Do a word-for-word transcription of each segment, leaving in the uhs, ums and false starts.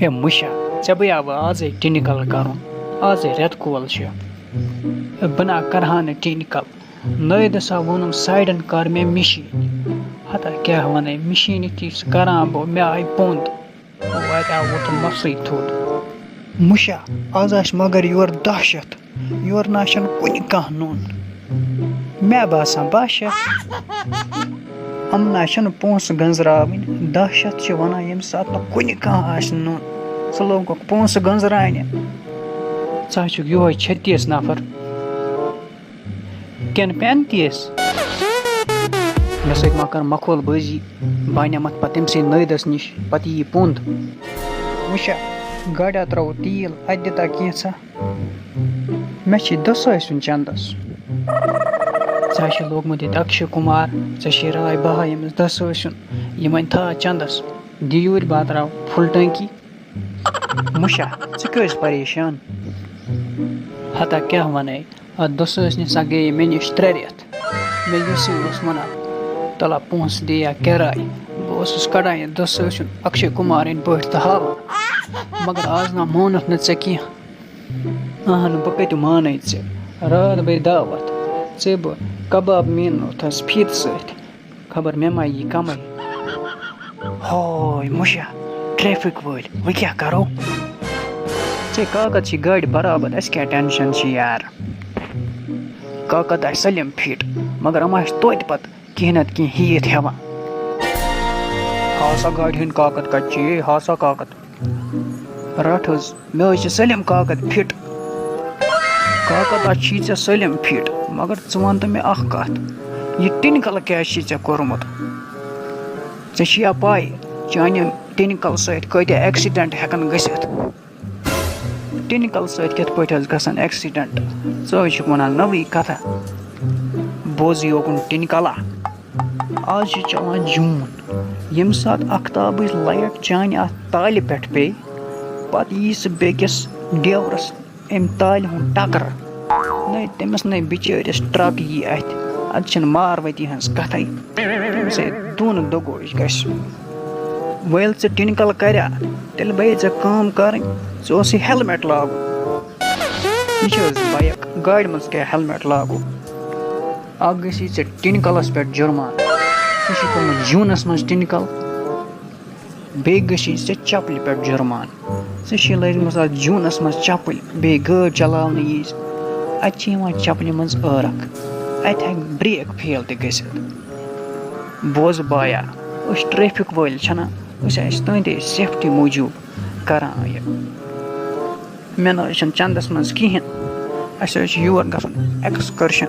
ہے مُشا، ژےٚ بہٕ آوٕ آزَے ٹِنہِ کَل کَرُن، آزَے رٮ۪تہٕ کول چھُ۔ ہے بہٕ نا کَرٕ ہا نہٕ ٹِنہِ کَل۔ نٲیدَس ہا ووٚنُم سایڈَن کَر مےٚ مِشیٖن۔ ہتا کیٛاہ وَنَے، مِشیٖنہِ تہِ چھُس کَران بہٕ، مےٚ آیہِ پوٚنٛد۔ وَتہِ آو ووٚتھُن مَسٕے تھوٚد۔ مُشا، آز آسہِ مگر یورٕ دَہ شَتھ۔ یورٕ نہ چھُنہٕ کُنہِ کانٛہہ نوٚن۔ مےٚ باسان باہ شیٚتھ۔ یِم نہ چھِنہٕ پونٛسہٕ گنٛزراوٕنۍ۔ دَہ شیٚتھ چھِ وَنان ییٚمہِ ساتہٕ نہٕ کُنہِ کانٛہہ آسہِ نوٚن۔ ژٕ لوگُکھ پونٛسہٕ گنٛزراونہِ۔ ژٕ ہا چھُکھ یِہوٚے چھتیٖس نفر۔ کِنہٕ پینتیٖس؟ مےٚ سۭتۍ ما کر مخول بٲزی۔ بہٕ اَنہٕ پتہٕ تٔمۍ سٕے نٲیدَس نِش، پتہٕ یی پوٚنٛد۔ وٕچھا، گاڑِ ہا ترٛاوو تیٖل، اَتہِ دِتا کینٛژھا۔ مےٚ چھِ دۄہ ساسہِ ہُنٛد چندس۔ ژےٚ چھِ لوگمُت ییٚتہِ اکشے کُمار، ژےٚ چھِ راے بہا ییٚمِس دۄہ ساسہِ ہُنٛد، یہِ وۄنۍ تھاو چندس، دِ یوٗرۍ بہٕ ترٛاو فُل ٹنکی۔ مُشا، ژٕ کیٛازِ پریشان؟ ہتا کیٛاہ وَنَے، اَتھ دۄہ ساسہِ نِش سا گٔیے مےٚ نِش ترٛےٚ رٮ۪تھ۔ مےٚ یُسٕے اوس وَنان، تَلہ پونٛسہٕ دِ یا کِراے۔ بہٕ اوسُس کَڑان یہِ دۄہ ساسہِ ہُنٛد اکشے کُمارٕنۍ پٲٹھۍ تہٕ ہاوان۔ مگر آز نہ مونُتھ نہٕ ژےٚ کینٛہہ۔ اہن، بہٕ کتہِ مانے ژےٚ؟ راتھ بے دعوت، ژےٚ بہٕ کباب مینوتھس فیٖتہٕ سۭتۍ۔ خبر مےٚ ما یی کمے۔ ہاے مُشا، ٹریفک وٲلۍ، وۄنۍ کیٛاہ کرو؟ ژےٚ کاکد چھی گاڑِ برابر، اَسہِ کیٛاہ ٹینشن چھِ یار؟ کاکد آسہِ سٲلِم فِٹ، مگر یِم آسہِ توتہِ پتہٕ کینٛہہ نتہٕ کینٛہہ ہیٚتھ ہٮ۪وان۔ ہا سا گاڑِ ہٕنٛدۍ کاکد کتہِ چھِ؟ ہا سا کاکد۔ رٹھ حظ، مےٚ حظ چھِ سٲلِم کاکد فِٹ۔ کاکد، اَتھ چھی ژےٚ سٲلِم فِٹ، مگر ژٕ وَن تہٕ مےٚ اَکھ کَتھ، یہِ ٹِنہِ کَلہٕ کیٛازِ چھی ژےٚ کوٚرمُت؟ ژےٚ چھِیا پَے، چانہِ ٹِنہِ کَلہٕ سۭتۍ کۭتیٛاہ ایکسیڈنٹ ہٮ۪کَن گٔژھِتھ؟ ٹِنہِ کَلہٕ سۭتۍ کِتھ پٲٹھۍ حظ گژھن ایکسیڈنٹ؟ ژٕ حظ چھُکھ وَنان نٔوٕے کَتھا۔ بوز یوکُن ٹِنہِ کَلا۔ آز چھِ چلان جوٗن۔ ییٚمہِ ساتہٕ اختابٕچ لایٹ چانہِ اَتھ تالہِ پٮ۪ٹھ پیٚیہِ، پَتہٕ یی سُہ بیٚکِس ڈیورَس اَمہِ تالہِ ہُنٛد ٹَکرٕ۔ نَے تٔمِس نَے بِچٲرِس ٹرٛک یی اَتھِ۔ اَتہِ چھِنہٕ ماروٲتی ہٕنٛز کَتھٕے۔ تٔمِس ہے دوٗنہٕ دۄگوش گژھِ۔ وۄنۍ ییٚلہِ ژٕ ٹِنکَل کَریا، تیٚلہِ بَیے ژےٚ کٲم کَرٕنۍ، ژےٚ اوسُے ہیلمٹ لاگُن۔ یہِ چھِ حظ بایِک، گاڑِ منٛز کیٛاہ ہیلمٹ لاگو؟ اَکھ گٔژھی ژےٚ ٹِنہِ کَلَس پٮ۪ٹھ جُرمان، ژےٚ چھُے کوٚرمُت جوٗنَس منٛز ٹِنہِ کَل۔ بیٚیہِ گٔژھی ژےٚ چَپلہِ پٮ۪ٹھ جُرمان، ژےٚ چھے لٲجمٕژ اَتھ جوٗنَس منٛز چَپٕلۍ، بیٚیہِ گٲڑۍ چَلاونہٕ ییٖز۔ اَتہِ چھِ یِوان چَپلہِ منٛز عٲرَق، اَتہِ ہٮ۪کہِ برٛیک فیل تہِ گٔژھِتھ۔ بوزٕ بایا، أسۍ ٹریفک وٲلۍ چھِنہ، أسۍ آسہِ تُہنٛدے سیفٹی موٗجوٗب کران یہِ۔ مےٚ نہ حظ چھُنہٕ چندس منٛز کِہیٖنۍ۔ اَسہِ حظ چھُ یور گژھُن ایکسکرشن۔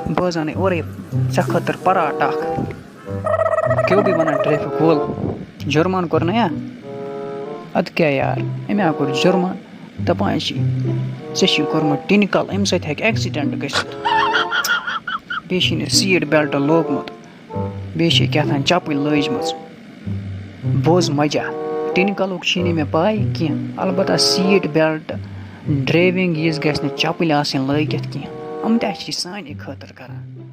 بہٕ حظ اَنَے اورَے ژےٚ خٲطرٕ پراٹھ اکھ۔ کیٛاہ بیٚیہِ وَنان ٹریفک وول؟ جُرمان کوٚر نہ یا؟ اَدٕ کیٛاہ یار، أمۍ ہا کوٚر جُرمان۔ دَپان چھِ، ژےٚ چھُے کوٚرمُت ٹِنہِ کَل، اَمہِ سۭتۍ ہٮ۪کہِ ایکسیڈنٹ گٔژھِتھ۔ بیٚیہِ چھُے نہٕ سیٖٹ بیلٹ لوگمُت۔ بیٚیہِ چھے کیٛاہ تام چَپٕلۍ لٲجمٕژ۔ بوز مَزا، ٹِنہِ کَلُک چھی نہٕ مےٚ پَے کینٛہہ، البتہ سیٖٹ بیلٹ، ڈرٛیوِنٛگ یِژھ گژھِ نہٕ چَپٕلۍ آسٕنۍ لٲگِتھ کینٛہہ۔ یِم تہِ چھِ سانہِ خٲطرٕ کَران۔